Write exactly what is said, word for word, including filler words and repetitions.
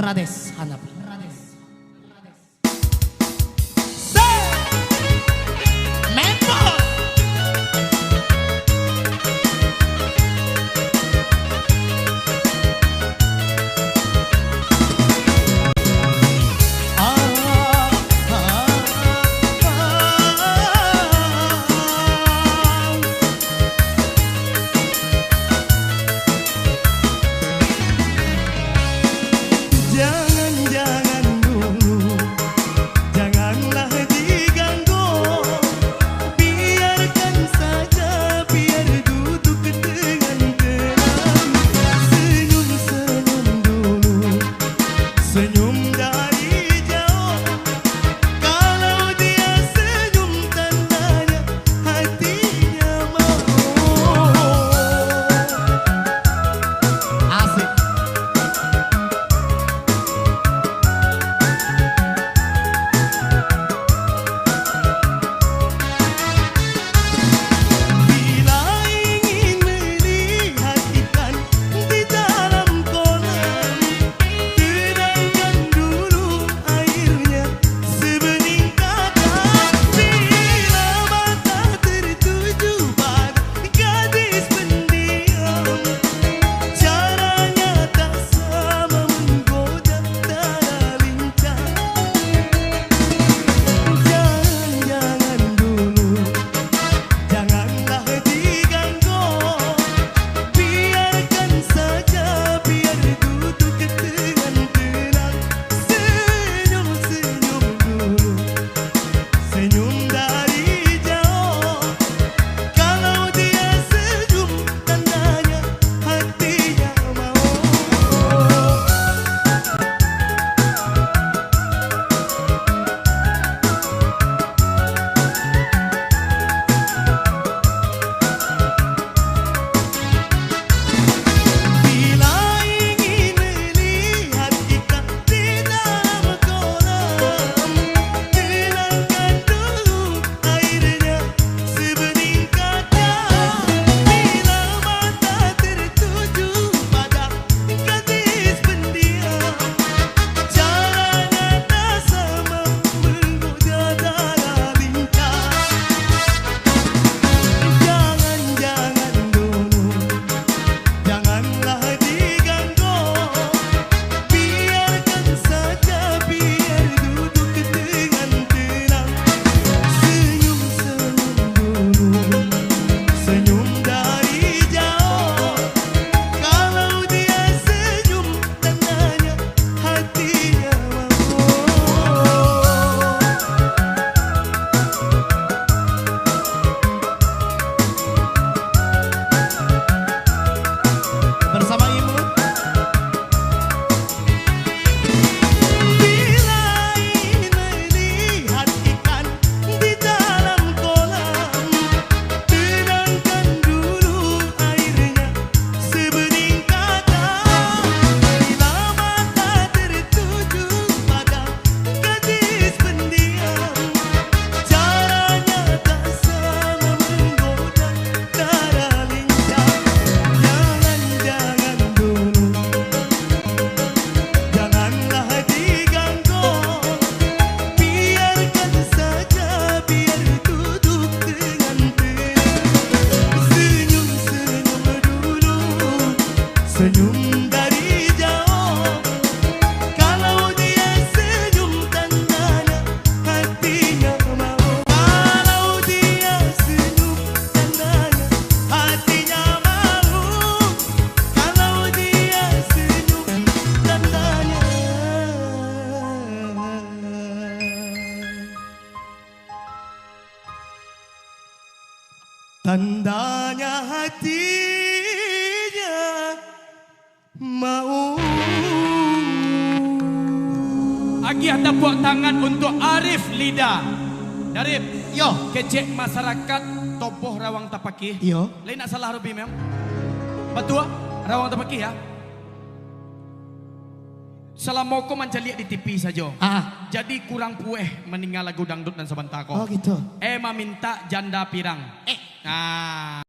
Rades Hanafi. Rades. Set. Member. Jangan, jangan dulu, janganlah diganggu. Biarkan saja, biar duduk dengan tenang. Senyum, senyum dulu, senyum dari jauh. Kalau dia senyum, tandanya hatinya mau. Asik. Bila ingin melihat ikan di dalam kolam, tenangkan dulu airnya sebening kaca. Bila mata tertuju pada gadis pendiam, caranya tak sama menggoda, tak ada lincah. Jangan, jangan dulu, janganlah diganggu. Biarkan saja, biar duduk dengan tenang. Senyum, senyum dulu, senyum dari jauh. Kalau dia senyum, tandanya hatinya mau. Bila ingin melihat ikan di dalam kolam, tenangkan dulu airnya sebening kaca. Bila mata tertuju pada gadis pendiam, caranya tak sama menggoda, tak ada lincah. Jangan, jangan dulu, janganlah diganggu. Biarkan saja, biar duduk dengan tenang. Senyum, senyum dulu, senyum dari jauh. Kalau dia senyum, tandanya hatinya mau. Bersama Imut. Bila ingin melihat ikan di dalam kolam, tenangkan dulu airnya sebening kaca. Bila mata tertuju pada gadis pendiam, caranya tak sama menggoda, tak ada lincah. Jangan, jangan dulu, janganlah diganggu. Biarkan saja, biar duduk dengan tenang. Senyum, senyum dulu, senyum dari jauh. Kalau dia senyum, tandanya hatinya mau. Kalau dia senyum, tandanya hatinya mau. Kalau dia senyum, tandanya, tandanya hatinya mau. Agiah tapuak tangan untuk Arif Lida. Darip. Yo. Kecek masyarakat Toboh Rawang Tapakih. Yo. Lai nak salah Robi, Mem? Batua, Rawang Tapakih, ya. Salamo ko mancaliak di T V sajo. Ah. Jadi kurang pueh mandanga lagu dangdut nan sabanta ko. Oh, gitu. Eh, mamintak janda pirang. Eh. Ah.